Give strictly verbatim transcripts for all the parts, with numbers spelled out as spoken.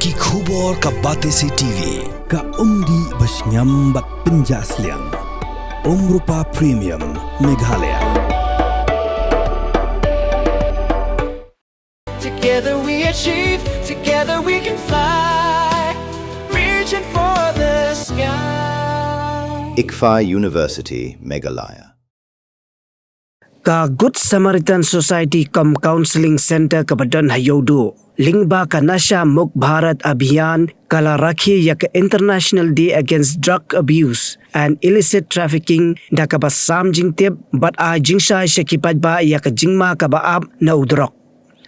Ki khubor ka Batesi T V, ka umdih ba shngiam bad pynjah sliang. Umrupa Premium, Meghalaya. Together we achieve, together we can fly. Reaching for the sky. ICFAI University, Meghalaya. Ka Good Samaritan Society kum Counselling Centre kaba don ha Ïewduh lyngba ka Nasha Mukt Bharat Abhiyan ka la rakhe ïa ka International Day Against Drug Abuse and Illicit Trafficking da kaba sam jingtip bad ai jingshai sha ki paidbah ïa ka jingma kaba ap na u drok.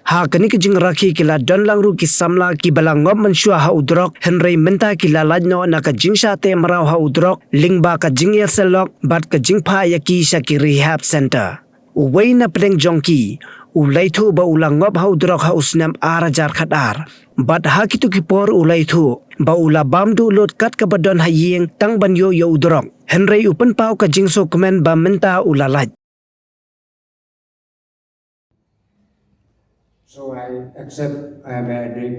Ha kane ka jingrakhe ki la don lang ruh ki samla kiba la ngop mynshuwa ha u drok, hynrei mynta ki la lait noh na ka jingshah teh mraw ha u drok lyngba ka jingïasyllok bad ka jingphah ïa ki sha ki rehab centre. Uwei na pdeng jong ki u la ïathuh ba u la ngop ha u drok ha u snem ar hajar khatar bad ha kito ki por u la ïathuh ba u la bam duh lut kat kaba don ha ïing tang ban ïoh ïa u drok, hynrei u pynpaw ka jingsngewkmen ba mynta u la lait. So I accept I am an addict.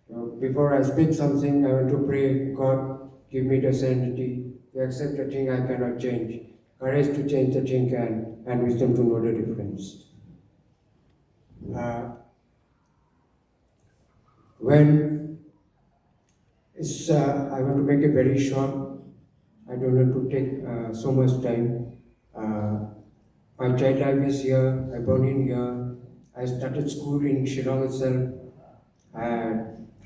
So before I speak something, I want to pray, God, give me the serenity to accept the thing I cannot change, courage to change the thing can, and wisdom to know the difference. Uh, when it's, uh, I want to make it very short. I don't want to take uh, so much time. Uh, my child life is here. I born in here. I started school in Shillong itself. I,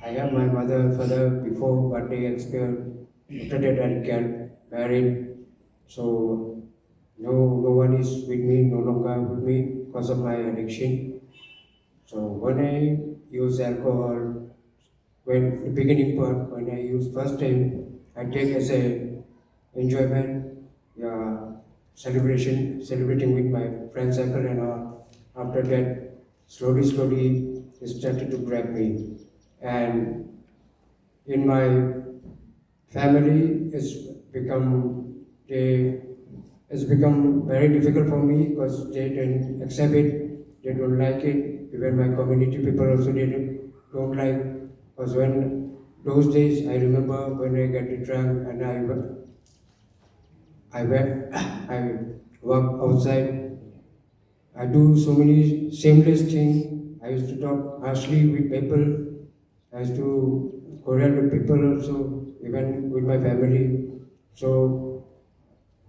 I have my mother, father before, but they expired. After that, I got married. So no, no one is with me, no longer with me because of my addiction. So when I use alcohol, when the beginning part, when I use first time, I take as a enjoyment, yeah, celebration, celebrating with my friend circle and all. After that, slowly, slowly, it started to grab me. And in my family, it's become they it's become very difficult for me because they don't accept it, they don't like it. Even my community people also they don't, don't like. Because when those days, I remember when I got drunk and I I went I walk outside. I do so many shameless things. I used to talk harshly with people. I used to quarrel with people also, even with my family. So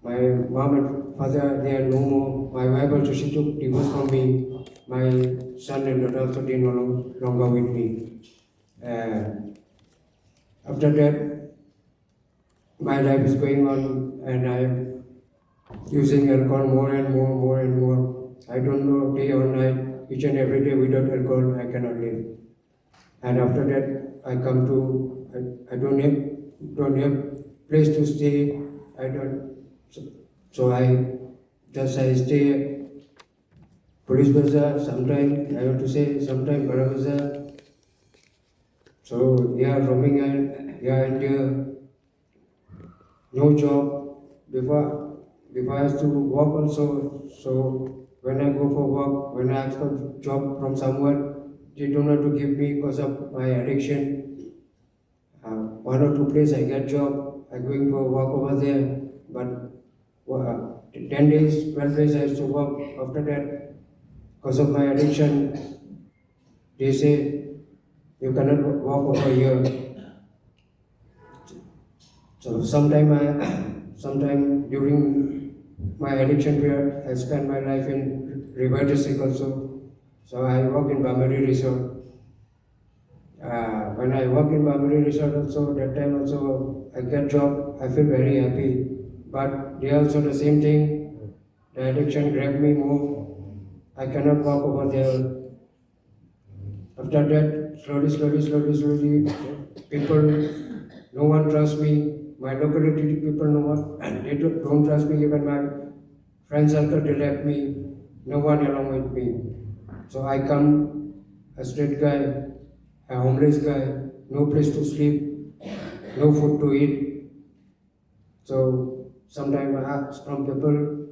my mom and father, they are no more. My wife also, she took divorce from me. My son and daughter also, they no long- longer with me. Uh, after that, my life is going on and I'm using alcohol more and more, more and more. I don't know day or night, each and every day without alcohol, I cannot live. And after that, I come to, I, I don't have, don't have place to stay. I don't, so, so I just I stay Police Bazar, sometimes I have to say, sometimes Bara Bazar. So yeah, roaming and yeah, and uh, no job. Before, before I used to work also. So when I go for work, when I ask for job from someone, they don't want to give me because of my addiction. Uh, one or two place I get job, I going for work over there. But uh, ten days, twelve days I used to work. After that, because of my addiction, they say you cannot work over here. So sometime I, sometime during my addiction period, I spent my life in Ri Bhoi District also. So I work in Bamri Resort. Uh, when I work in Bamri Resort also, that time also I get job, I feel very happy. But they also the same thing, the addiction grabbed me more. I cannot work over there. After that, slowly, slowly, slowly, slowly, people, no one trusts me. My locality people, no one, and they don't, don't trust me. Even my friend circle, they left me. No one along with me. So I come a street guy, a homeless guy, no place to sleep, no food to eat. So sometimes I ask from people,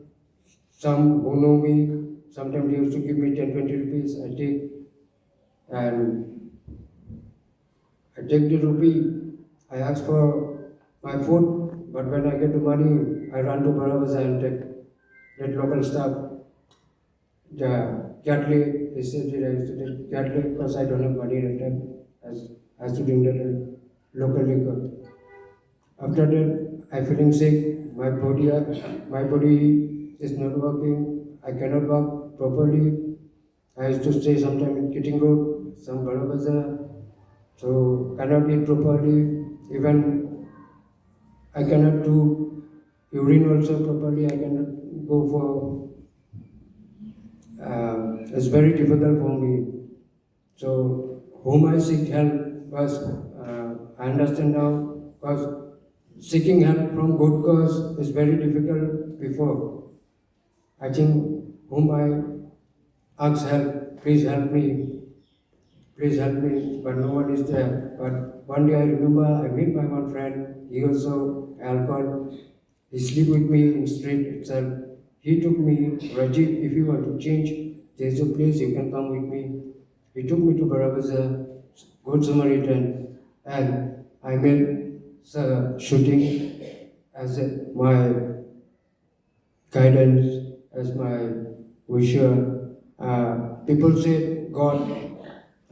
some who know me, sometimes they used to give me ten, twenty rupees, I take. And I Take the rupee, I ask for my food, but when I get the money, I run to Barabazar and take that local stuff. The Kyat Lye, they said that I used to take Kyat Lye because I don't have money that time. I was, I was to drink that local liquor. After that, I feeling sick. My body, my body is not working. I cannot walk properly. I used to stay sometime in Kiting Road, some Barabazar. So cannot eat properly. Even I cannot do urine also properly. I cannot go for. Uh, it's very difficult for me. So whom I seek help was, uh, I understand now, because seeking help from good cause is very difficult before. I think whom I ask help, please help me, please help me, but no one is there. But one day I remember I meet my one friend, he also alcohol. He sleep with me in street itself. He took me, Rajiv, if you want to change, there's a place you can come with me. He took me to Barabazar, Good Samaritan, and I made, uh, shooting as a, my guidance, as my wisher. Uh, people said God.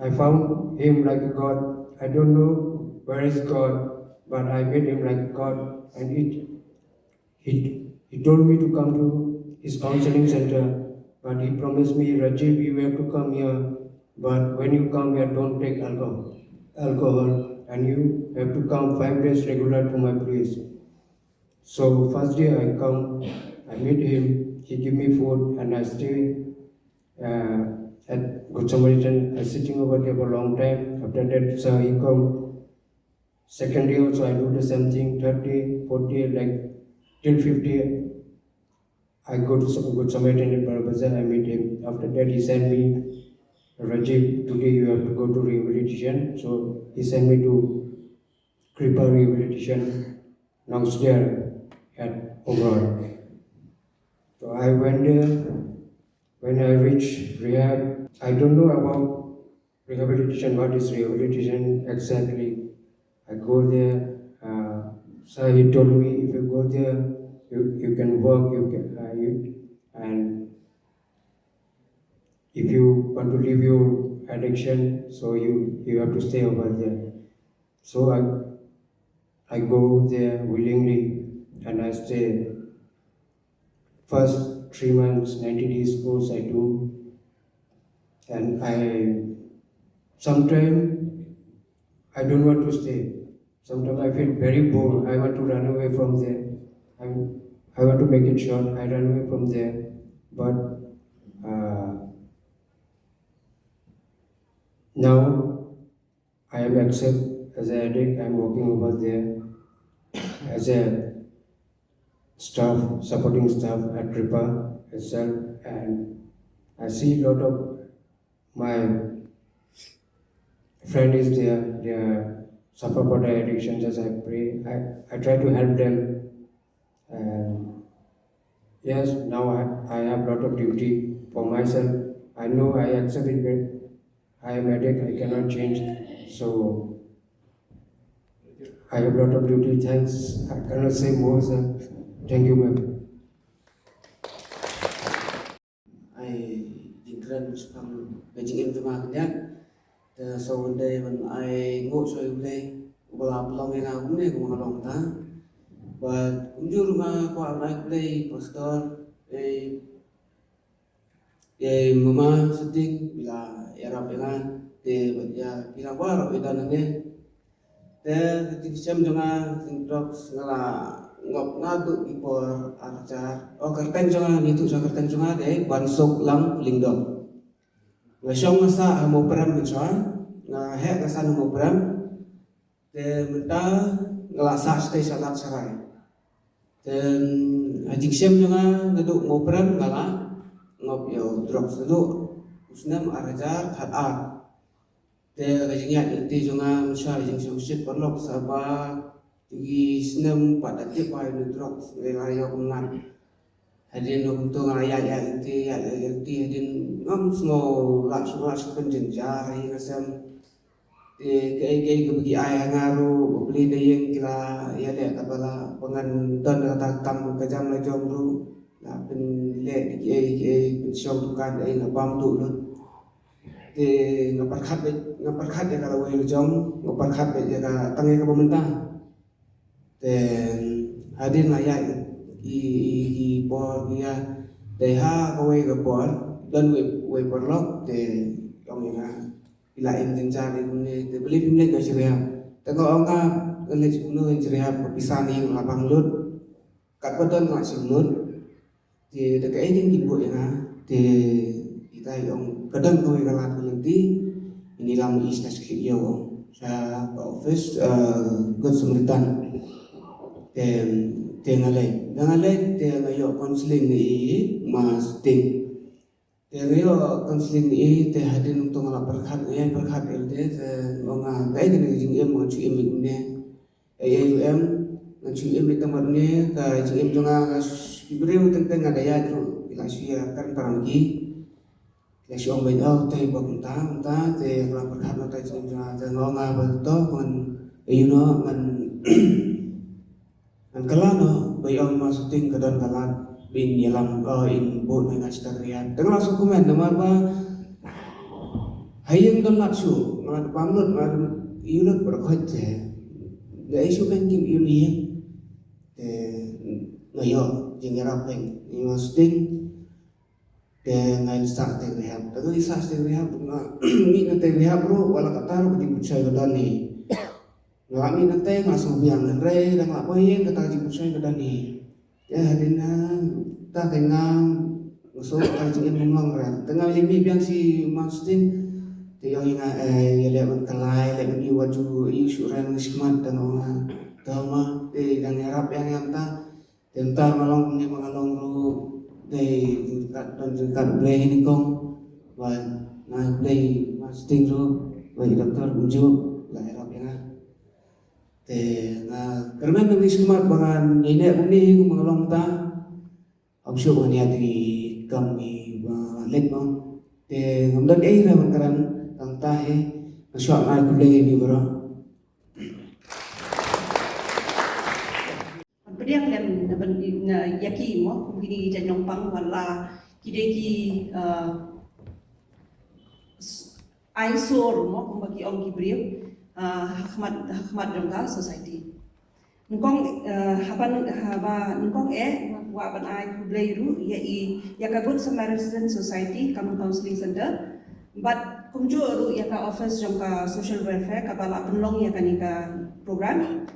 I found him like a God. I don't know where is God, but I made him like a God, and it he, he told me to come to his counseling center, but he promised me, Rajiv, you have to come here, but when you come here, don't take alcohol, alcohol, and you have to come five days regular to my place. So first day I come, I meet him, he give me food, and I stay, uh, at Good Samaritan. I sitting over there for a long time. After that, sir, he come. Second day also I do the same thing. Third day, fourth day, like, till fifth day, I go to some Good Samaritan in Barabazar, I meet him. After that, he sent me, Rajiv, today you have to go to rehabilitation. So he sent me to Kripa Rehabilitation, Nongsder at Oberoi. So I went there. When I reach rehab, I don't know about rehabilitation, what is rehabilitation exactly. I go there, uh, so he told me, if you go there, you, you can work, you can, uh, you, and if you want to leave your addiction, so you, you have to stay over there. So I, I go there willingly and I stay. First three months, ninety days course I do. And I, sometimes I don't want to stay. Sometimes I feel very bored. I want to run away from there. I, I want to make it short. I run away from there. But, uh, now I am accept as an addict. I'm working over there as a staff, supporting staff at Kripa itself, and I see a lot of my friend is there. They are suffer for the addictions. As I pray, I, I try to help them. And yes, now I, I have lot of duty for myself. I know I accept it, but I am addict. I cannot change. So I have lot of duty. Thanks. I cannot say more, sir. Thank you, ma'am. Ai jingkren shaphang ka jingim jong nga khyndiat. Te sa wandei ban ai nguh sha U Blei uba la pynlong ïa nga kumne kumba nga long mynta. Bad kumjuh ruh nga kwah ban ai khublei pastor, eh, ïa mama Suting ba la ïarap ïa nga, te bad ïa phi baroh ba don hangne. Te ka jingshem jong nga, jing drugs nga la ngop naduh ki por ar hajar. Oh, kyrteng jong nga, ngi tuh sha kyrteng jong nga dei Bansuk Lam Lyngdoh. Nga shong nga sah ha Mawprem mynshuwa, nga heh nga san ha Mawprem. Te mynta nga la sah shatei sha Lad Sharai. Te ha jingshem jong nga naduh Mawprem nga la ngop ïa u drugs naduh u snem ar hajar khatar. Te ka jingïaid lynti jong nga mynshuwa, ka jingshongshit paralok sa ba ki snem pat da tip ba ïa u drugs, nga la ïoh kumne. Hadien kumto nga la ïaid ïaid lynti, ïaid ïaid lynti, hadien ngam sngew lah shuh lah shuh pynjynjar ha ïing ha sem. Te kaei kaei kaba ki ai ha nga ruh, ba plie na ïing ki la ïaleh katba la, ba ngan don kata ka kam ka jam la jong ruh. La pynleh da kiei kiei, pynshong dukan, eh, nga bam duh lut. Te nga pyrkhat beit, nga pyrkhat ïa ka lawei la jong, nga pyrkhat beit ïa ka tang ïa kaba mynta. Te hadien la ïa i, i, i por ïa, te ha kawei ka por, don wei, wei paralok, te ong ïa nga, i la im jynjar ïa kumne, te balei phim leit noh sha rehab. Te nga ong nga, nga leit sha kumno sha rehab, ka pisa ne la bang lut. Katba don nga shim lut. Te da kaei keiñ kin buh ïa nga. Te ita i ong ka don kawei ka lad ka lynti. Ini lam i sta shikit ïa u ong sha ka office, eh, Good Samaritan. Te, te nga leit. Da nga leit te nga ïoh counseling na i ma Sting. Te nga ïoh counseling na i te hadien to nga la pyrkhat, nga ïa pyrkhat ïa te, te ong nga kaei kane ka jingim, ngan shu im ïa kumne. Ei ei u em, ngan shu im ïa tang mat ne, ka jingim jong nga, nga shu, ki briew teng teng nga da ïaid ruh, ki la shu ïa kren para ma ki. Ki la shu ong beit, oh, te ba kumta, kumta, te nga la pyrkhat na te jingim jong nga, te nga ong nga ba to, ngan, eh, you know, ngan, ngan kylla noh, ba ïa ong ma Sting ka don ka lad, ba in ïalam, oh, in buh noh ïa nga sha ka rehab. Te nga la shu comment, namar ba, ha ïing don lad shuh, nga la bam lut, nga la ïoh lut baroh khoit te. Da ïoh shuh peng kim ïoh ïing. Te nga ïoh jingïarap peng. Ïa ma Sting. Te nga ïa sah te rehab. Te nga ïa sah te rehab, nga mih na te rehab ruh, wat la katta ruh ka jingpynshoi ka don hi. Nga la mih na te nga sngewbiang, hynrei da nga la poi ïing kata ka jingpynshoi ka don hi. Te hadien kata te nga, nga sngew kata ka jingim kam long re. Te nga leit mih biang sha ma Sting. Te ong ïa nga, eh, ïaleh ban kylla, ïaleh ban ïoh wat ju ïoh shuh re na shakhmat, te nga ong nga, to ma, te dang ïarap ïa nga mynta. Te mynta nga long kumne ba nga long ruh, dei jingkat, don jingkat U Blei hi nyngkong. Bad nga ai U Blei ma Sting ruh, bad i doktor kumjuh la ïarap ïa nga. Te nga kyrmen na shakhmat ba ngan ïaineh kumne hi kumba nga long mynta. Ym shuh ba ngan ïaid ïa ki kam kiba leit mo. Te ngam don ei ruh ban kren tang ta hi. Nga shuwa ai khublei ïa phi baroh. Pdiang lem na ban, na ïa ki mo, kum kine ki jait nongpang, wat la ki dei ki, uh, s-, ai sur mo, kumba ki ong ki briew, uh, ha khmat, ha khmat jong ka society. Nyngkong, uh, haba, haba nyngkong eh, wa ban ai khublei ruh ïa i, ïa ka Good Samaritan Society, ka Counseling Center, bad kumjuh ruh ïa ka office jong ka Social Welfare, kaba la pynlong ïa kane ka program.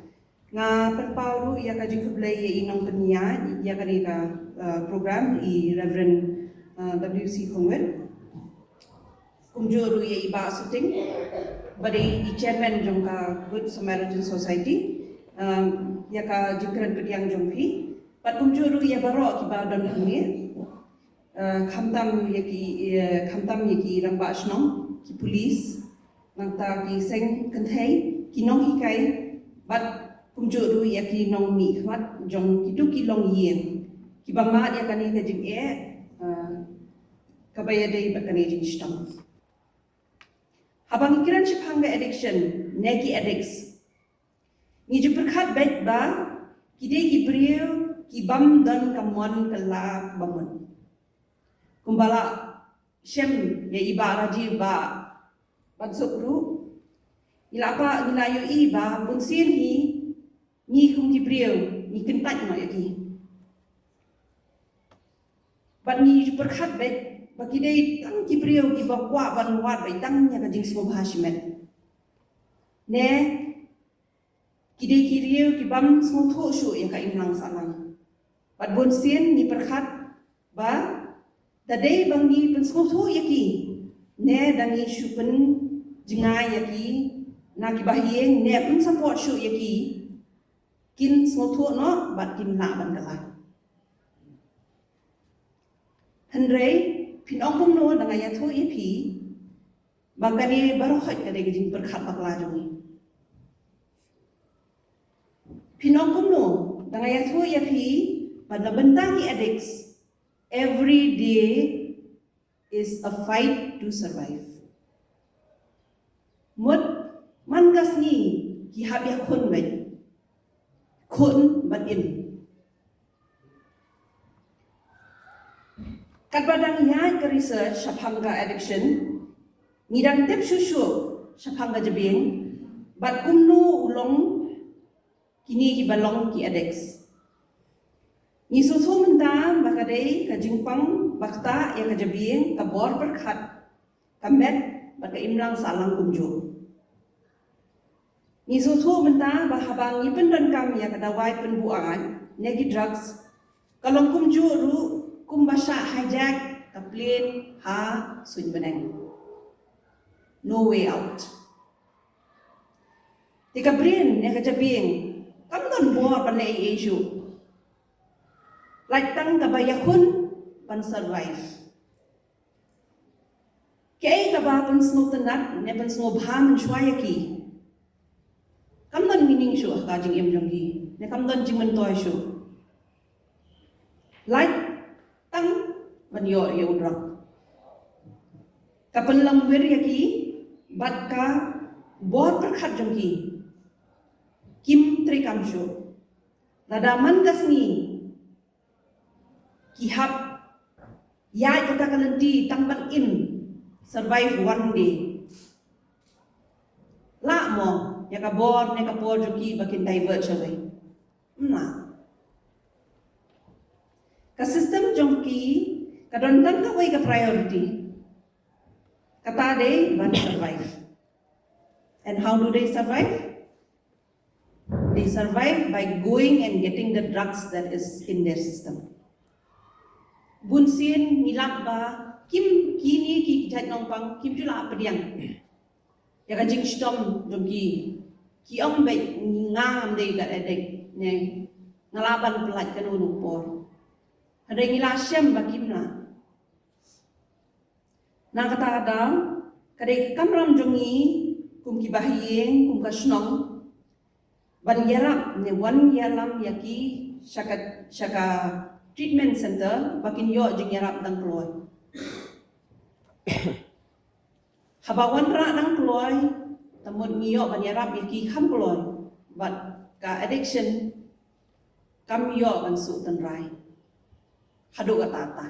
Nga pynpaw ruh ïa ka jingkhublei ïa i nongpynïaid ïa kane ka, uh, program, i Reverend, uh, W C Khongwit. Kumjuh ruh ïa i Bah Suting, ba dei i chairman jong ka Good Samaritan Society, um, ïa ka jingkren pdiang jong phi. Bad kumjuh ruh ïa baroh kiba don hangne. Eh, khamtam ïa ki, eh, khamtam ïa ki rangbah shnong, ki police, nangta ki seng kynthei, ki nonghikai, bad kumjuh ruh ïa ki nongmihkhmat jong kito ki longïing kiba mad ïa kane ka jingeh, eh, kaba ïadei bad kane ka jingshitom. Haba ngi kren shaphang ka addiction ne ki addicts, ngi ju pyrkhat beit ba ki dei ki briew ki bym don ka mon ka la ba mut. Kumba la shem ïa i Bah Rajiv Bah Bansuk ruh, ngi la, ngi la ïohi ba bunsien hi ngi kum ki briew ngi kyntait noh ïa ki. Bad ngi ju pyrkhat beit ba ki dei tang ki briew kiba kwah ban wad beit tang ïa ka jingsngewbha shimet. Ne ki dei ki briew ki bym sngewthuh shuh ïa ka imlang sahlang. Bad bunsien ngi pyrkhat ba da dei ba ngi pynsngewthuh ïa ki, ne da ngi shu pynjngai ïa ki na ki bahaïing, ne ym support shuh ïa ki, kin sngewthuh noh bad kin lah ban kylla. Hynrei phin ong kumno, da nga ïathuh ïa phi ba kane baroh ka dei ka jingpyrkhat bakla jong ngi. Phin ong kumno, da nga ïathuh ïa phi ba na bynta ki addicts, every day is a fight to survive. Mut Ka sngi ki hap ïakhun beit. Khun bad im. Katba dang ïaid ka research shaphang ka addiction, ngi dang tip shuh shuh shaphang ka jabieng bad kumno u long kine kiba long ki addicts. Ngi sngewthuh mynta ba ka dei ka jingpang ba ktah ïa ka jabieng, ka bor pyrkhat, ka met bad ka imlang sahlang kumjuh. Ngi sngewthuh mynta ba haba ngi pyndonkam ïa ka dawai pynbuaid ne ki drugs, ka long kumjuh ruh kumba shah hijack ka plane ha suiñ bneng. No way out. Te ka brain ne ka jabieng kam don bor ban leh ei ei shuh. Lait tang kaba ïakhun ban survive. Kaei kaba pynsngewtynnat ne pynsngewbha mynshuwa ïa ki, kam don meaning shuh ha ka jingim jong ki ne kam don jingmyntoi shuh. Lait tang ban ïoh ïa u drug. Ka pynlong wir ïa ki bad ka bor pyrkhat jong ki kim treikam shuh. Lada man ka sngi ki hap ïaid kata ka lynti tang ban im, survive one day, lah mo ïa ka bor ne ka por jong ki ba kin divert shawei? Ym lah. Ka system jong ki ka don tang kawei ka priority. Kata dei ban survive. And how do they survive? They survive by going and getting the drugs that is in their system. Bunsien ngi lap ba kim, kine ki jait nongpang kim ju lah pdiang ïa ka jingshitom jong ki. Ki ong beit, nga ngam dei ka addict ne nga lah ban pyllait kano kano por. Hynrei ngi la shem ba kim lah. Na kata ka daw ka dei ka kamram jong ngi kum ki bahaïing, kum ka shnong, ban ïarap ne wan ïalam ïa ki sha ka, sha ka treatment center ba kin ïoh jingïarap dang kloi. Haba wanrah dang kloi, te mut ngi ïoh ban ïarap ïa ki kham kloi bad ka addiction kam ïoh ban shu tynrai haduh katta katta.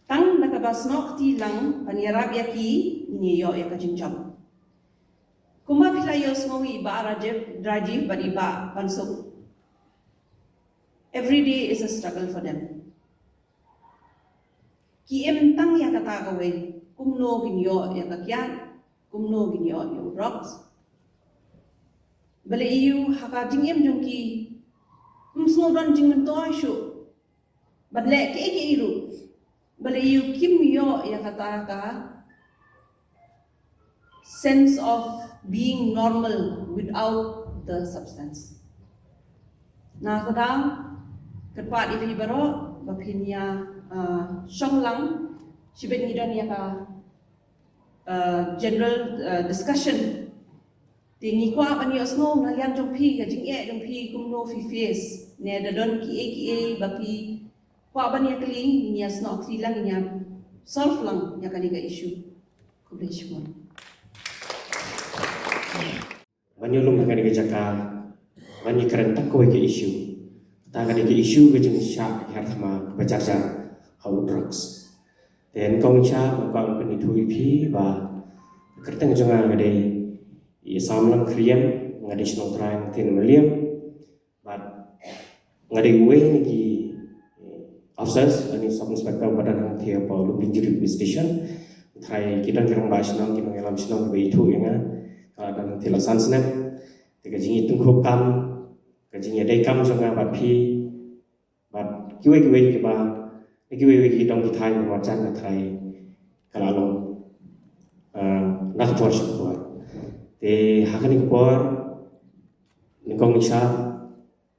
Tang da kaba snoh kti lang ban ïarap ïa ki, ngin ïoh ïa ka jingjop. Kumba phi la ïohsngew ïa i Bah Rajiv, Rajiv bad i Bah Bansuk, every day is a struggle for them. Ki im tang ïa kata kawei, kumno kin ïoh ïa ka kiad, kumno kin ïoh ïa u drugs. Balei ïa u ha ka jingim jong ki ym sngew don jingmyntoi shuh ban leh kiei kiei ruh. Balei ïa u kim ïoh ïa kata ka sense of being normal without the substance. Na kata, kyrpad ïa phi baroh ba phin ïa, ah, shong lang, shibit ngi don ïa ka, ah, general, ah, discussion. Te ngi kwah ban ïohsngew na liang jong phi, ka jingeh jong phi kumno phi face, ne da don kiei kiei ba phi kwah ban ïa kylli, ngin ïa snoh kti lang, ngin ïa solve lang ïa kane ka issue. Khublei shibun. Ban ïa lum ha kane ka jaka ban ïa kren tang kawei ka issue. Kata ka dei ka issue ka jingshah hiar thma kaba jar jar ha u drugs. Te nyngkong sha nga kwah ban pynithuh ïa phi ba ka kyrteng jong nga ka dei i Samlang Khyriem, nga dei shnong trai Nongthied Mylliem. Bad nga dei uwei na ki officers, lane sub inspector ba don hangtei hapoh Lumpinjri Police Station. Trai ki don ki rangbah shnong, ki nongïalam shnong kiba ithuh ïa nga, ka la don hangtei la san snem. Te ka jingïatyngkhuh kam, ka jingïadei kam jong nga bad phi, bad kiwei kiwei kiba, kiwei kiwei ki dong ki thaiñ ba marjan, ka trai ka la long, eh, na ka por sha ka por. Te ha kane ka por, nyngkong sha,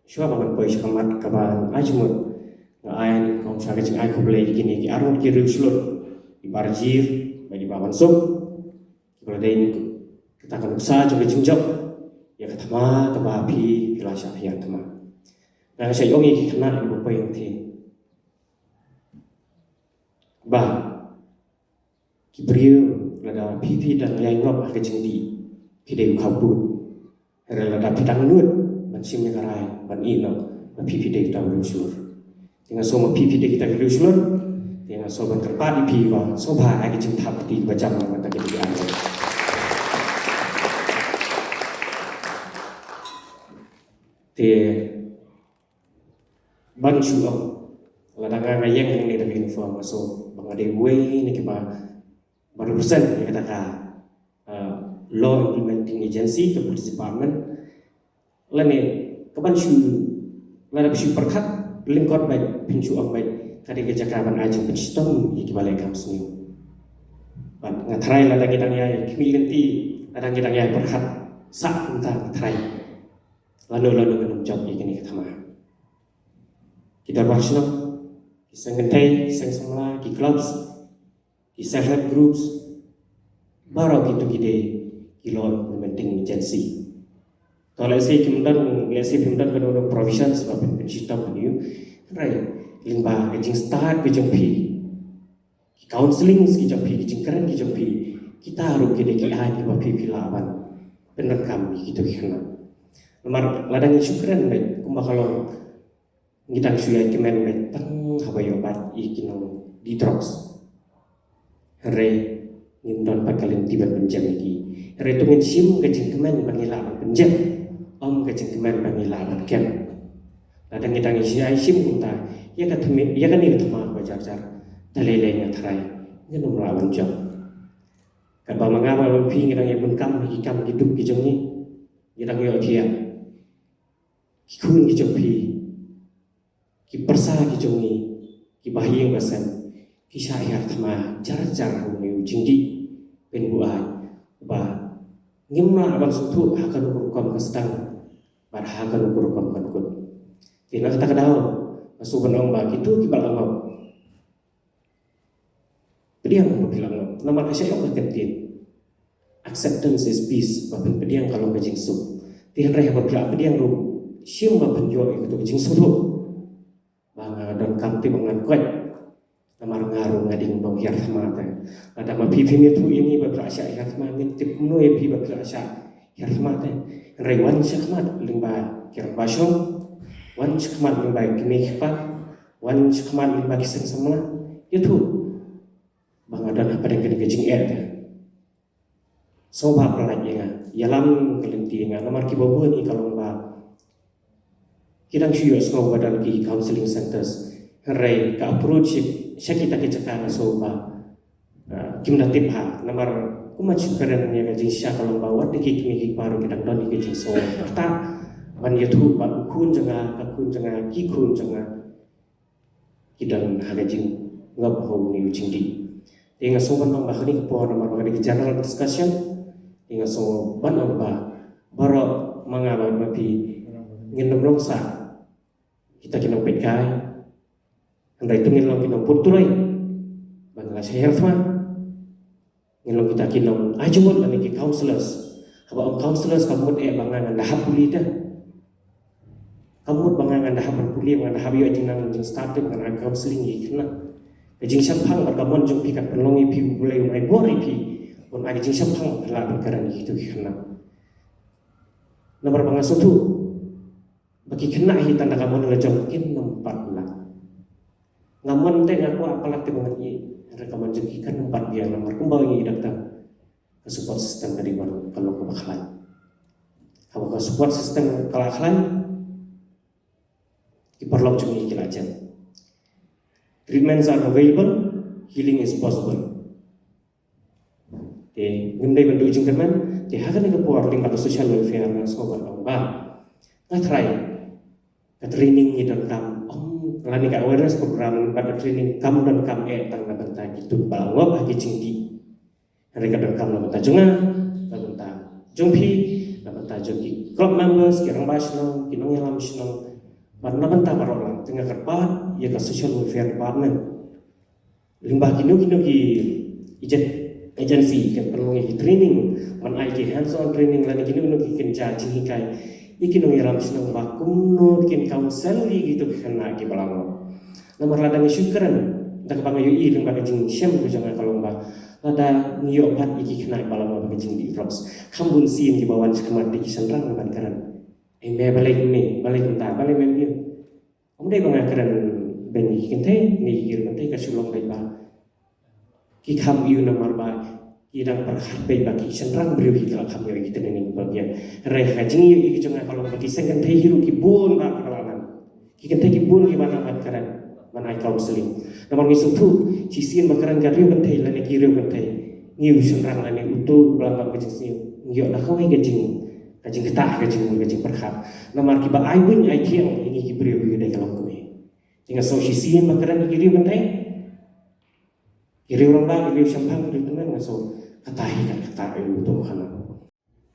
shuwa ba ngan poi sha ka mat kaba ai jingmut, nga ai nyngkong sha ka jingai khublei ïa kine ki arngut ki riewshlur, i Bah Rajiv bad i Bah Bansuk, kiba la dei kata ka nuksa jong ka jingjop ïa ka thma kaba phi, phi la shah hiar thma. Nga shah ong ïa ki khynnah kiba poi hangtei ba ki briew Lada phi phi dang ïai ngop ha ka jingdih, phi dei u khaput. Hynrei lada phi dang nud ban shim ïa ka rai, ban ïeh noh, ma phi phi dei uta u riewshlur. Te nga sngew ma phi phi dei kita ki riewshlur. Te nga sngew ban kyrpad ïa phi ba sngewbha ai ka jingthap kti ba jam na ka bynta kine ki ar. Te ban shu ong, lada nga nga ïeng hangne da ka uniform, nga sngew ba nga dei uwei na kiba ba represent ïa kata ka, uh, law implementing agency, ka police department. Lane ka ban shu, lada phi shu pyrkhat lyngkot bad phin shu ong bad ka dei ka jaka ban ai jingpynshitom ïa kiba leh kam sniew. Bad nga tharai lada ngi dang ïai khmih lynti, lada ngi dang ïai pyrkhat sah kumta, nga tharai lano lano ngin ym jop ïa kane ka thma. Ki dorbar shnong, ki seng kynthei, ki seng samla, ki clubs, ki self help groups, baroh kito ki dei ki law implementing agency. To lehse kim don, lehse kim don kano kano provisions ba phin pynshitom ïa u. Hynrei lyngba ka jingstad ka jong phi, ki counselling ki jong phi, ki jingkren ki jong phi, kita ruh ki dei ki aiñ kiba phi phi lah ban pyndonkam ïa kito ki khynnah. Namar lada ngi shu kren beit kumba ka long ngi dang shu ïai kmen beit tang haba ïoh bat ïa ki nongdih drugs. Hynrei ngim don pat ka lynti ban pynjem ïa ki. Hynrei to ngin shim ka jingkmen ba ngi lah ban pynjem, ym ka jingkmen ba ngi lah ban kem. Lada ngi dang ïai shim kumta, ïa ka thma, ïa kane ka thma ba jar jar, da lei lei nga tharai ngin ym lah ban jop. Katba ma nga ma phi ngi dang ïai bun kam, ki kam ki duk ki jong ngi, ngi dang ïoh thiah. Ki khun ki jong phi, ki pyrsa ki jong ngi, ki bahaïing bahasem, ki shah hiar thma jar jar ha une u jingdih. Pynbuaid ba ngim lah ban sngewthuh ha kano ka rukom ka sdang bad ha kano ka rukom ka kut. Te na kata ka daw nga sngew ban ong ba kito kiba la ngop, pdiang ba phi la ngop. Namar ka shah ong ka ktien, acceptance is peace, ba phin pdiang ka long ka jingsuk. Te hynrei haba phi la pdiang ruh, shim ba phin ïoh ïa kato ka jingsuk ruh. Ba nga donkam te ba ngan koit. Namar nga ruh nga dei u nonghiar thma te. Lada ma phi phim ïathuh ïa ngi ba phi la shah hiar thma, ngin tip kumno ïa phi ba phi la shah hiar thma te. Hynrei wan shakhmat lyngba ki rangbah shnong, wan shakhmat lyngba ki kmie ki kpa, wan shakhmat lyngba ki seng samla, ïathuh ba nga don hapdeng kane ka jingeh te. Sngewbha pyllait ïa nga, ïalam ka lynti ïa nga, namar kiba bun hi ka long ba ki dang shu ïohsngew ba don ki counselling centres. Hynrei ka approach sha kita ki jaka nga sngew ba, ah, kim da tip bha. Namar kumba shu kren ïa ka jingshisha ka long ba wat da ki kmie ki kpa ruh ki dang don hi ka jingsngew kata ban ïathuh ba u khun jong nga, ka khun jong nga, ki khun jong nga ki don ha ka jingngop ha une u jingdih. Te nga sngew ban ong ba kane ka por namar ba ka dei ka general discussion. Te nga sngew ban ong ba baroh ma nga bad ma phi ngin ym long sah kita ki nongpeitkai. Hynrei to ngin long ki nongput turoi ba ngi la shah hiar thma. Ngin long kita ki nong ai jingmut lane ki counsellors. Haba ong counsellors ka mut eh ba nga ngan da hap pule te. Ka mut ba nga ngan da hap ban pule, ba ngan da hap ïoh jingnang jingstad te, ba ngan ai counselling ïa ki khynnah. Ka jingshemphang bad ka mon jong phi kan pynlong ïa phi, U Blei un ai bor ïa phi ban ai ka jingshemphang ba phin lah ban kren ïa kito ki khynnah. Namar ba nga sngewthuh ba ki khynnah hi tang da ka mon la jong kin ym pat lah. Nga mon te nga kwah palat te ba ngan ïeh, hynrei ka mon jong ki kan ym pat biang namar kumba ïa i doktor, ka support system ka dei ban ka long kaba khlaiñ. Haba ka support system ka la khlaiñ, ki paralok jong ngi ki la jem. Treatments are available, healing is possible. Te ngim dei ban duh jingkyrmen, te ha kane ka por lyngba ka social welfare nga sngew ban ong ba nga tharai ka training ngi donkam, ym, lane ka awareness program bad ka training kam donkam eh tang na bynta kito kiba la ngop ha ki jingdih. Hynrei ka donkam na bynta jong nga, na bynta jong phi, na bynta jong ki club members, ki rangbah shnong, ki nongïalam shnong, bad na bynta baroh lang. Te nga kyrpad ïa ka social welfare department, lyngba kino kino ki agen-, agency kan pynlong ïa ki training, ban ai ki hands on training lane kino kino ki kynja jinghikai ïa ki nongïalam shnong ba kumno kin counsel ïa kito ki khynnah kiba la ngop. Namar lada ngi shu kren da kaba nga ïohi lyngba ka jingshem ka jong nga ka long ba Lada ngi ïoh pat ïa ki khynnah ba la map ka jingdih drugs, kham bun sien kiba wan sha khmat te ki shynrang ban kren. Ei me, balei kumne, balei kumta, balei mem ïa. Ym dei ba nga kren beiñ ïa ki kynthei ne ïa ki riew kynthei, ka shu long beit ba ki kham ïoh namar ba ki dang pyrkhat beit ba ki shynrang briew hi ka la kham ïoh ïa ki training ba biang. Hynrei ha ka jingïohi ka jong nga ka long ba ki seng kynthei hi ruh ki bun ba ki ba la nang. Ki kynthei ki bun kiba nang ban kren, ban ai counseling. Namar ngi sngewthuh shisien ba kren ka riew kynthei lane ki riew kynthei, ngi u shynrang lane uto uba la nang ka jingsniew, ngi ïoh da kawei ka jing, ka jingktah, ka jingmut, ka jingpyrkhat. Namar kiba ai buiñ ai thiang ïa ngi ki briew ïa dei ka long kumne. Te nga sngew shisien ba kren ïa ki riew kynthei, ki riew rangbah, ki riew shemphang, ki riew tymmen, nga sngew kata hi ka, kata hi uto khana.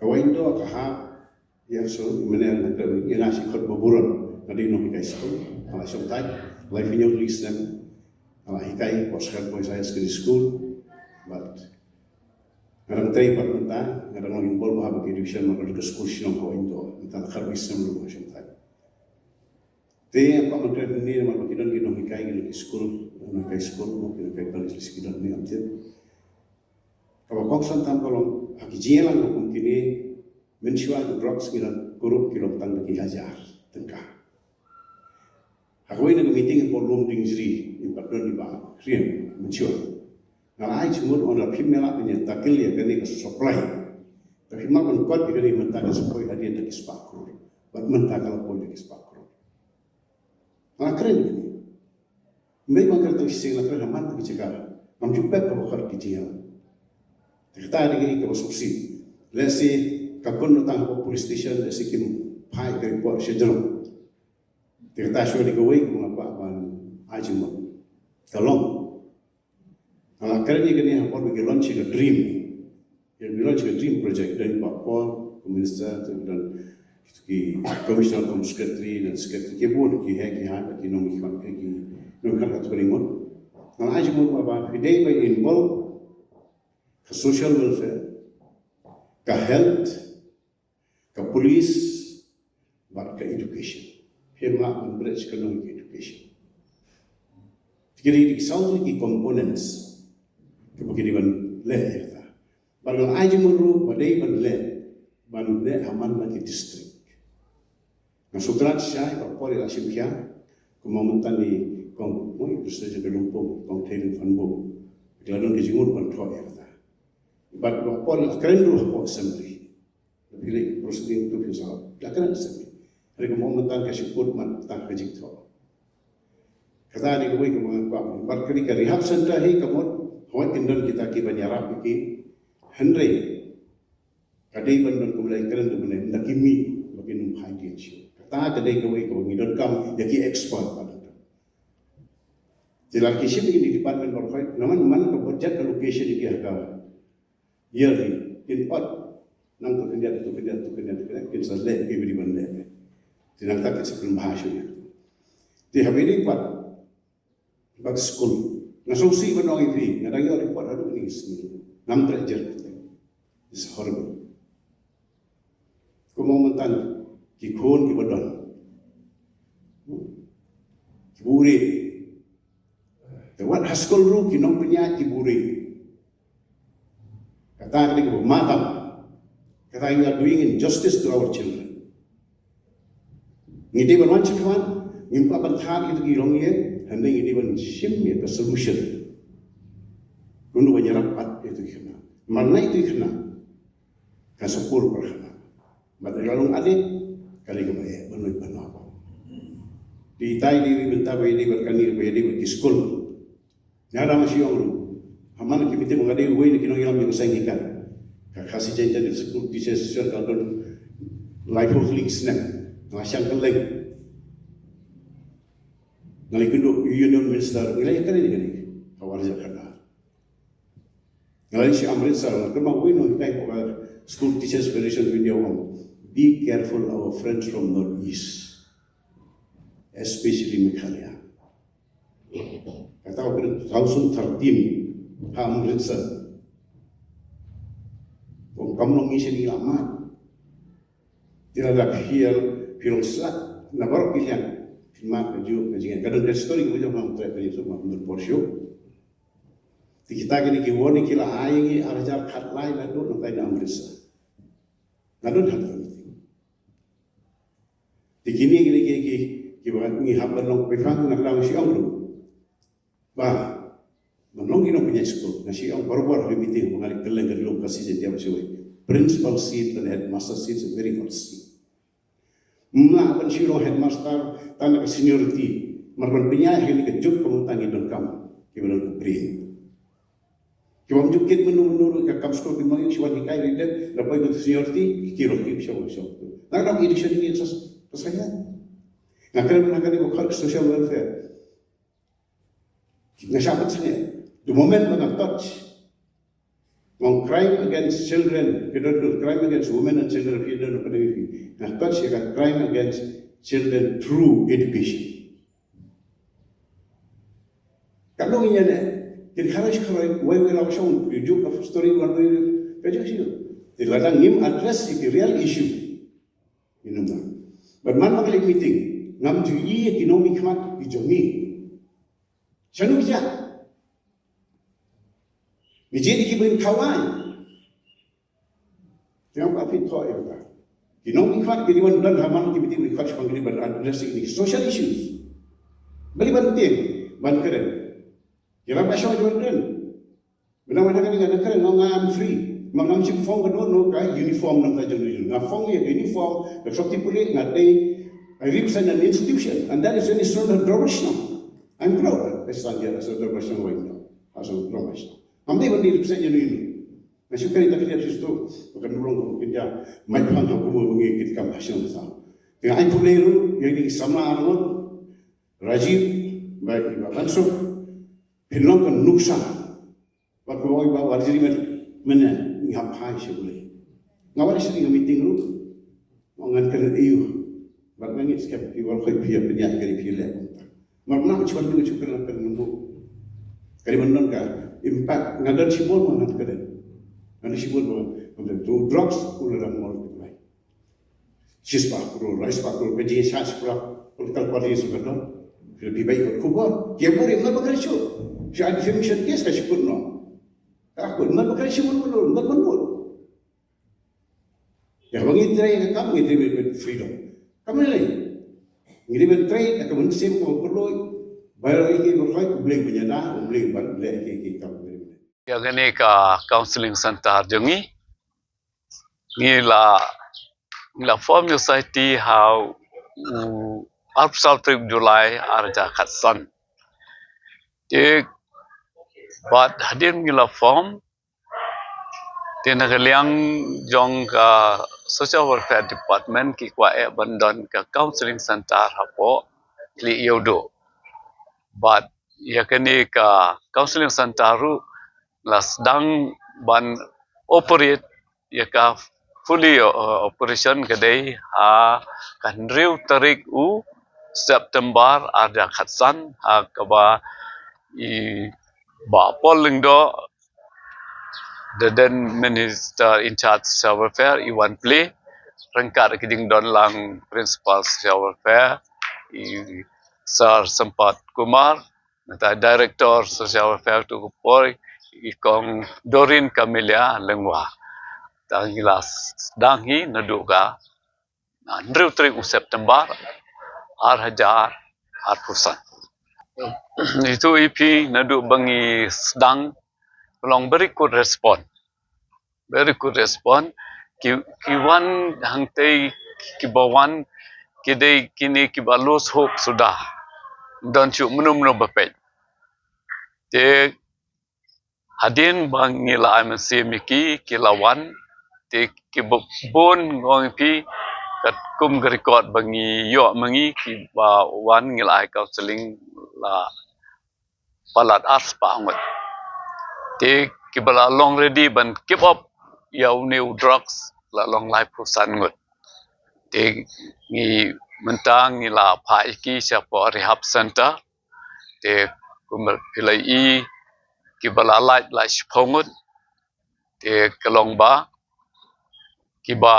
Ka waiñ doh ka hap ïa so mynne nga kren ïa nga shi khot ba buron, nga dei nonghikai skul, nga la shong thait lai phew hynñiew tylli ki snem, nga la hikai Port Saket Boys Higher Secondary School. Bad nga dang trei pat mynta, nga dang long involved ha ka education, ma ka dei ka skul shnong ha waiñ doh mynta, la khatwei snem ruh nga shong thait. Te nga kwah ban kren hangne namar ba ki don ki nonghikai, ki don ki skul, nonghikai skul, ki nonghikai college, ki don hangne, ngam tip. Kaba kongsan tam ka long ha ki jingïalang ba kum kine, mynshuwa ki drugs ngi don kurup ki long tang da ki hajar tyngka. Ha kawei na ka meeting hapoh Lumdiengjri, ngi pat don kiba hriem mynshuwa. Nga la ai jingmut, ong, lada phim lah ban ïa tackle ïa kane ka supply, lada phim lah ban kot ïa kane, mynta ka supply hadien da ki spah klur, bad mynta ka la poi da ki spah klur. Nga la kren ïa kane. Ym dei ba nga kren tang shisien, nga la kren ha man la ki jaka. Ngam ju pep kaba khot ki jingïalang. Te kata dei kaba sngewsih. Lehse ka kut tang hapoh police station, lehse kim phai ka report sha jrong. Te kata shuwa dei kawei kaba nga kwah ban ai jingmut. Ka long, nga la kren ïa kane ha por ba ki launch ïa ka DREAM. Ki launch ïa ka DREAM project, don Bah Paul kum minister, te don ki commissioner kum secretary, don secretary, ki bun, ki heh, ki haiñ, ki nongmihkhmat, ki nongmihkhmat katto katne ngut. Nga la ai jingmut ba phi dei ban involve ka social welfare, ka health, ka police, bad ka education. Phim lah ban bret sha kano ka education. Te ki dei ki saw tylli ki components kiba ki dei ban leh ïa kata. Bad nga ai jingmut ruh ba dei ban leh, ban leh ha man la ki district. Nga sngewthuh shai ba por ïa la shim khia, kumba mynta i kong, mo, i president jong ka Lyngpum, kong Thailand Fanbum, ki la don ka jingmut ban thoh ïa kata. Bad ba por ïa la kren ruh hapoh assembly. Phi leh proceeding tu phi sa la kren seh. Hynrei kumba mynta ka shu kut mat tang ka jingthoh. Kata dei kawei kaba nga kwah. Bad ka dei ka rehab center hi ka mut, hooid kin don kita kiban ïarap ïa ki. Hynrei ka dei ban don kumba la kren tu mynne, ynda ki mih ba kin ym phai dien shuh. Kata ka dei kawei kaba ngi donkam ïa ki expert bad. Te lada ki shim ïa kine ki department baroh, namar man ka budget allocation ïa ki ha ka yearly, kin ot nangto khyndiat, to khyndiat, to khyndiat, to khyndiat, kin sa leh ïa kiba dei ban leh. Te nangta kin sa pynbha shuh ïa. Te ha kaba ïadei pat bad ka skul, nga sngewsih ban ong ïa phi, nga dang ïoh report haduh kine ki sngi. Ngam treh jer kyrteng. It's horrible. Kumba mynta ki khun kiba don, kiba rieh. Te wat ha skul ruh ki nongpynïaid kiba rieh. Kata ka dei kaba ma tam. Kata, you are doing injustice to our children. Ngi dei ban wan sha khmat, ngim kwah ban thad ïa kito ki longïing, hynrei ngi dei ban shim ïa ka solution. Kumno ban ïarap pat ïa kito ki khynnah. Namar ïa kito ki khynnah, ka sa pur para khynnah. Bad ïa ka long adik, ka dei kaba eh ban leit ban wan. Te itai dei bynta ba ïadei bad kane, ba ïadei bad ki skul. Nga dang shu ong ruh ha man ki meeting ba nga dei uwei na ki nongïalam jong ka seng hikai. Ka Khasi Jaintia School Teachers Association ka don laiphew tylli ki snem. Nga shang kylleng. Nga la ïakynduh Union Minister, nga la ïakynduh ïa kane, kane. Ka war jaka. Nga la ïa shi Amritsar, nga kynmaw uwei u nonghikai ka School Teachers Federation of India u ong, "Be careful our friends from North East, especially Meghalaya." Kata u kren two thousand thirteen ha Amritsar. U ong kam long ngi shane ngi la mad. Te lada phi ïa, phi long slap na baroh ki liang, phin mad kajuh ka jingeh. Ka don ka story kaba jong nga, ngam treh ban ïathuh, ngam don por shuh. Te kita kine ki warning ki la ai ngi ar hajar khatlai naduh nangtai na Amritsar. Naduh haduh. Te kine kine ki ki ki ba ngi hap ban long pyrshang na ka dang shi ong ruh. Ba ban long ki nongpynïaid skul nga shi ong barabor ha meeting ba nga leh kylleng ka ri lum ka seat jaiñ jaiñ ba shi wei. Principal seat and headmaster seat is a very hot seat. Mna ban shu long headmaster tang ka seniority. Mar ban pynïaid ha kane ka juk ka mut tang ngi donkam kiba don ka brain. Kiba ym ju kit mynno mynno ruh ka kam skul ki mlong shu wan hikai ri dep na poi ka seniority ki long ki shong shong. Na ka dang edition ni sa sa ya. Nga kren na ka ni ba social welfare. Nga shah pynshang ïa. The moment ba nga touch on crime against children, ki don crime against women and children, ki don pyndengi. Nga touch ïa ka crime against children through education. Ka long ïa ne, kin kharoi kharoi, wei wei la shong, you joke of story one way, ka jong shi. Te lada ngim address ïa ki real issue. Ïa nungta. Bad man ba ka leit meeting, ngam ju ïohi ïa ki nongmihkhmat ki jong ngi. Shano ki jah? Ngi jied ïa ki ban khawai. Te ngam pat phi thoh ïa kata. Ki nongmihkhmat ki dei ban don ha man ki meeting mihkhmat shaphang ki dei ban address ïa ki social issues. Balei ban tieng, ban kren. Ki rap ba shong ban kren. Mynta mynta kane nga kren, no, nga am free. Ma ngam shym phong ka, no, no, ka uniform nangta jong ngi. Nga phong ïa ka uniform, ka sopti pule, nga dei, I represent an institution, and that is an institution of Dharmashalam. I'm proud. I stand here as a Dharmashalam right now. As a Dharmashalam. Ngam dei ban dei represent ïa ngi. Nga shu kren ïa ka sistu, ba kan long ka kynja, mai phang ha kumba ngi kit kam ha shnong sa. Te nga ai khublei ruh ïa ki samla arngut, Rajiv, bad i Bah Bansuk, phin long ka nuksa. Bad kumba ong i Bah Warjri mynne, ngi hap phai sha U Blei. Nga wan sha ka meeting ruh, nga ngan kren ïa u. Bad nga ngeit skhem phi wan khoi phi ïa pynïaid ka ri phi leh kumta. Mar nga shu wan shu kren kren ngan buh. Ka dei ban don ka impact, nga don shibun ba ngan kren. Nga don shibun ba ngan kren. Tu drugs u la dang multiply. Shispah klur, lai spah klur, ka jingshah shipra, political party sa ka don. Phi bai ka khubor. Ki ïa buh ïa nga ba ka shu. Sha defamation case ka shu put noh. Ka put nga ba ka shu put noh, nga put noh. Ïa ba ngi trei ka kam, ngi trei with freedom. Kam ne lei. Ngi dei ban trei da ka mynsiem kaba pyrloi. Ba ïa ki ba khoi, U Blei ban ïada, U Blei ban leh ki ki kam. Ïa kane ka counseling center jong ngi. Ngi la, ngi la form ïa u society ha u arphew saw tarik July ar hajar khatsan. Te bad hadien ngi la form, te na ka liang jong ka Social Welfare Department ki kwah eh ban don ka counseling center hapoh Khlieh Ïewduh. Bad ïa kane ka counseling center ruh la sdang ban operate ïa ka fully, uh, operation ka dei ha ka hynriew tarik u September ar hajar khatsan, ha kaba i Bah Paul Lyngdoh, the then Minister in charge Social Welfare, i wan plie ryngkat ki jingdon lang Principal Social Welfare, i Sir Sampath Kumar, nangta Director Social Welfare tu ka por, i Kong Doreen Camelia Lyngwa. Te ngi la sdang hi naduh ka hynriew tarik u September ar hajar arphew san. Itu i phi naduh ba ngi sdang, long very good response. Very good response. Ki, ki wan hangtei, kiba wan ki dei kine kiba lose hope suda. Don shuh mynno mynno ba peit. Te hadien ba ngi la ai mynsiem ïa ki, ki la wan, te kiba bun, nga ong ïa phi, katkum ka record ba ngi ïoh ma ngi, kiba wan ngi la ai counseling la palat arspah ngut. Te kiba la long ready ban give up ïa une u drugs la long laiphew san ngut. Te ngi mynta ngi la phah ïa ki shapoh rehab center. Te kumba phi la ïohi, kiba la lait la shiphew ngut. Te ka long ba kiba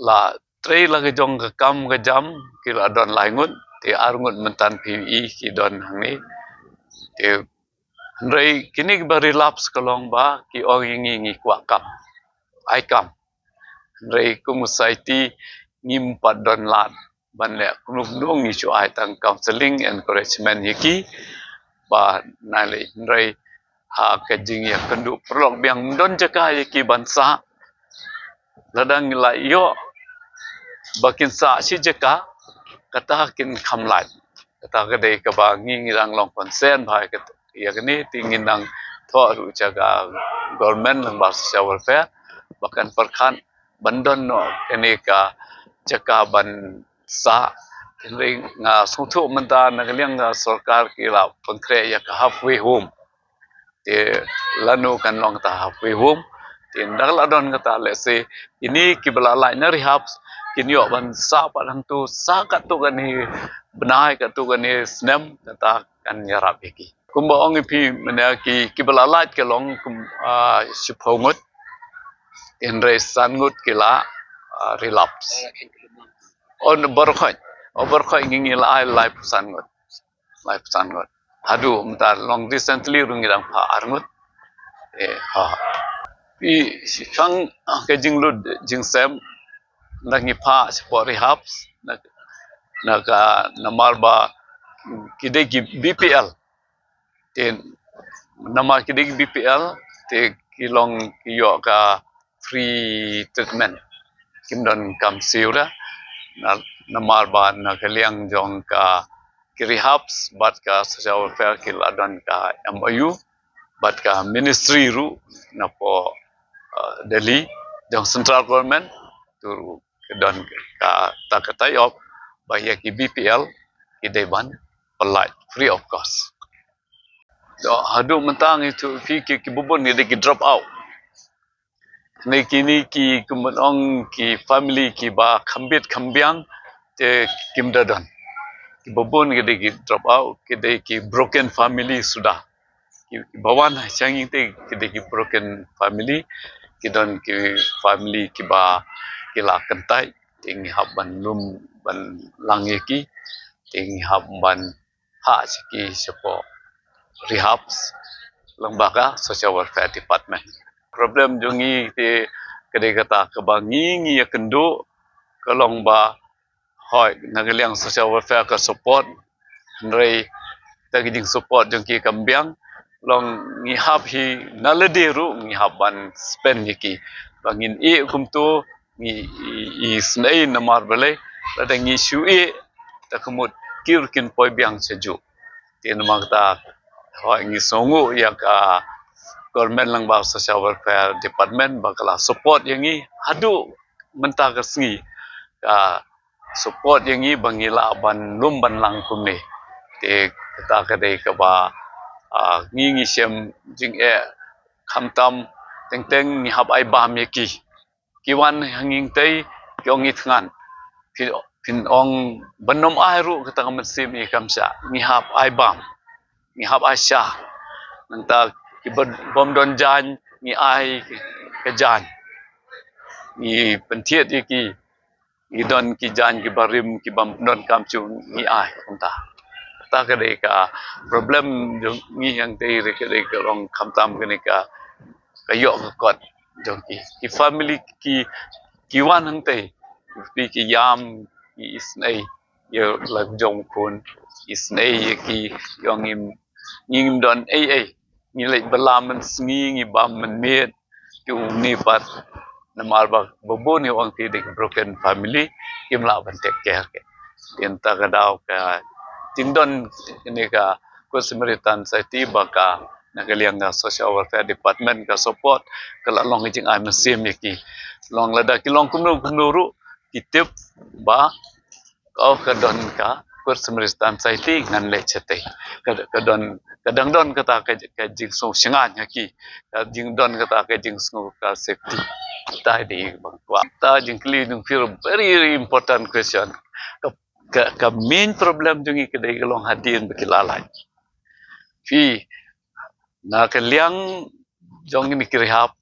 la trei la ka jong ka kam ka jam ki la don lai ngut. Te ar ngut mynta phi ïohi ki don hangne. Te Hynrei kine kiba relapse ka long ba ki ong ïa ngi ngi kwah kam, ai kam. Hynrei kum society ngim pat don lad ban leh kumno kumno, ngi shu ai tang counselling, encouragement ïa ki ba nai leh. Hynrei ha ka jingïakynduh paralok biang, ym don jaka ïa ki ban sah. Lada ngi la ïoh ba kin sah shi jaka, kata kin kham lait. Kata ka dei kaba ngi ngi dang long concern bha ïa kat-, ïa kane, te ngin dang thoh ruh sha ka government lyngba social welfare ba kan pyrkhat ban don noh kane ka jaka ban sah. Hynrei nga sngewthuh mynta na ka liang ka sorkar ki la pynkhreh ïa ka halfway home. Te lano kan long kata halfway home? Te nda la don kata, let's say, ine kiba la lait na rehab kin ïoh ban sah pat hangto, sah katto katne bnai, katto katne snem, kata kan ïarap ïa ki. Kumba ong ïa phi mynne, ki, kiba la lait ka long kum, ah, shiphew ngut. Hynrei san ngut ki la, ah, relapse. On baroh khoit, on baroh khoit ngi ngi la ai laiphew san ngut. Laiphew san ngut. Haduh mynta long recently ruh ngi dang phah ar ngut. Eh, ha. Phi, shi shang, ah, ka jinglut jingsem, nda ngi phah shapoh rehab, na, na ka, namar ba ki dei ki B P L. Te namar ki dei ki B P L, te ki long ki ïoh ka free treatment. Kim don kam siew da. Na, namar ba na ka liang jong ka ki rehabs bad ka social welfare ki la don ka M O U bad ka ministry ruh napoh, uh, Delhi jong central government, tu ruh ki don ka, ta ka tie up ba ïa ki B P L ki dei ban pynlait free of cost. To, haduh mynta ngi tu phi ki, ki bun ngi dei ki drop out. Ni kine ki kumban ong ki family kiba kham bit kham biang te kim da don. Ki bun ki dei ki drop out, ki dei ki broken family suda. Ki, kiba wan ha shang ïing te ki dei ki broken family, ki don ki family kiba ki la kyntait, te ngi hap ban lum ban lang ïa ki, te ngi hap ban phah sha ki shapoh rehabs lyngba ka social welfare department. Problem jong ngi te ka dei kata kaba ngi ngi ïakynduh ka long ba hooid na ka liang social welfare ka support, hynrei ta ka jingsupport jong ki kam biang, long ngi hap hi na lade ruh ngi hap ban spend ïa ki. Ba ngin ïeh kumto, ngi i, i snei namar balei, lada ngi shu ïeh, ta ka mut ki ruh kin poi biang sha juh. Te namar kata, hooid ngi sngewnguh ïa ka government lyngba social welfare department ba ka la support ïa ngi haduh mynta ka sngi. Ka support ïa ngi ba ngi lah ban lum ban lang kumne. Te kata ka dei kaba, ah, ngi ngi shem jingeh khamtam, teng teng ngi hap ai bam ïa ki. Ki wan ha ngi tei, ki ong ngi thngan. Phin, phin ong ban ym ai ruh kata ka mynsiem ïa kam sha. Ngi hap ai bam. Ngi hap ai sha. Nangta ki bym, bym don jaiñ, ngi ai ka jaiñ. Ngi pynthied ïa ki. Ngi don ki jaiñ kiba rim, kiba ym don kam shuh, ngi ai kumta. Kata ka dei ka problem jong ngi hangtei, ka dei ka long khamtam kane ka, ka ïoh ka kot jong ki. Ki family ki, ki wan hangtei, phi ki ïam, ki isynei ïa la jong khun, isynei ïa ki, ïa ngim, ngim don ei ei. Ngi leit bylla mynsngi, ngi bam mynmiet, ki uni pat namar ba bun ïa ong ki dei broken family, kim lah ban take care ki. Te kata ka daw ka jingdon kane ka Good Samaritan Society ba ka na ka liang ka Social Welfare Department ka support, ka la long ka jingai mynsiem ïa ki. Long lada ki long kumno kumno ruh ki tip ba, oh, ka don ka Good Samaritan Society, ngan leit shatei. Ka, ka don, ka dang don kata ka, ka jingsngew shngaiñ ha ki. Ka jingdon kata ka jingsngew ka safety. Kata dei ba nga kwah. Kata jingkylli jong phi ruh very, very important question. Ka, ka, ka main problem jong ngi ka dei ka long hadien ba ki la lait. Phi, na ka liang jong ngi ki rehab,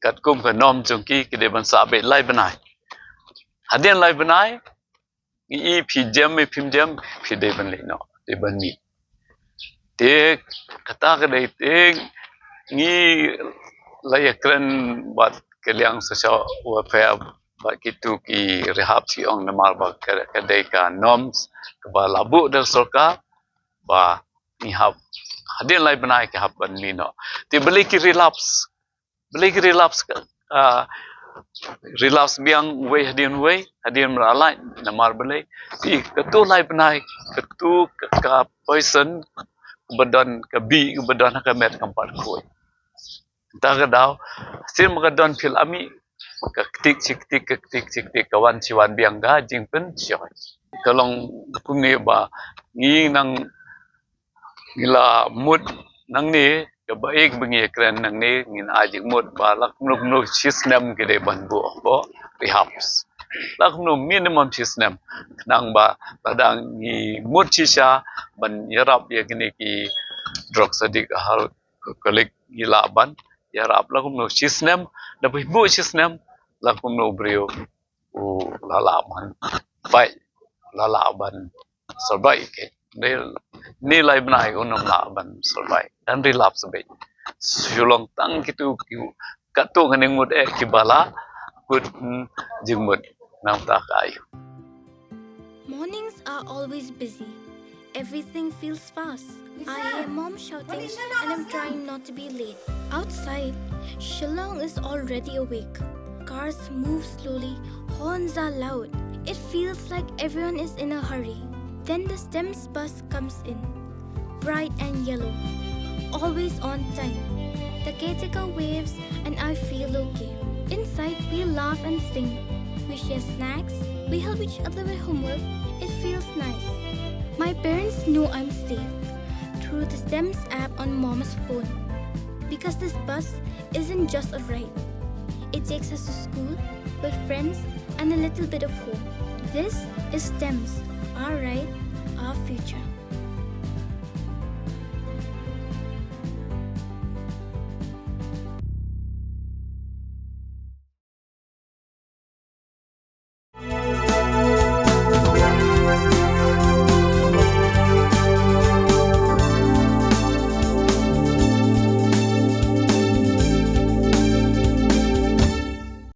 katkum ka norm jong ki, ki dei ban sah beit lai bnai. Hadien lai bnai, ngi i phi jem, i phim jem, phi dei ban leit noh, dei ban mih. Te kata ka dei te ngi la ïakren bad ka liang social welfare bad kitu ki rehab, ki ong namar ba ka, ka dei ka norms kaba la buh da ka sorkar ba ngi hap hadien lai bnai ki hap ban mih noh. Te balei ki relapse, balei ki relapse ka, ah, relapse biang wei hadien wei, hadien mralai namar balei. Te katu lai bnai katu ka, ka poison kaba don, ka bih kaba don ha ka met kam pat khuid. Kata ka daw sien ma ka don phil ami ka ktik chi ktik, ka ktik chi ktik, ka wan chi wan biang ka jingpynshoi. Ka long kumne ba ngi nang ngi la mut nangne, kaba ïa kaba ngi kren nangne ngin ai jingmut ba la kumno kumno shi snem ki dei ban buh, buh rehabs. La kumno minimum shi snem. Khnang ba lada ngi mut shisha ban ïarap ïa kine ki drug addict, alcoholic, ngi lah ban ïarap la kumno shi snem, da phi buh shi snem la kumno briew u la lah ban fight, la lah ban survive ke. Ni, ni lai bnai un ym lah ban survive. Dang relapse beit. Shu long tang kitu ki katto katne ngut eh kiba la kut, hmm, jingmut nangta ka aïu. Mornings are always busy. Everything feels fast. I hear mom shouting and I'm trying not to be late. Outside, Shillong is already awake. Cars move slowly, horns are loud. It feels like everyone is in a hurry. Then the STEMS bus comes in. Bright and yellow. Always on time. The caretaker waves and I feel okay. Inside, we laugh and sing. We share snacks. We help each other with homework. It feels nice. My parents know I'm safe through the STEMS app on mom's phone. Because this bus isn't just a ride. It takes us to school, with friends, and a little bit of home. This is STEMS, our ride, our future.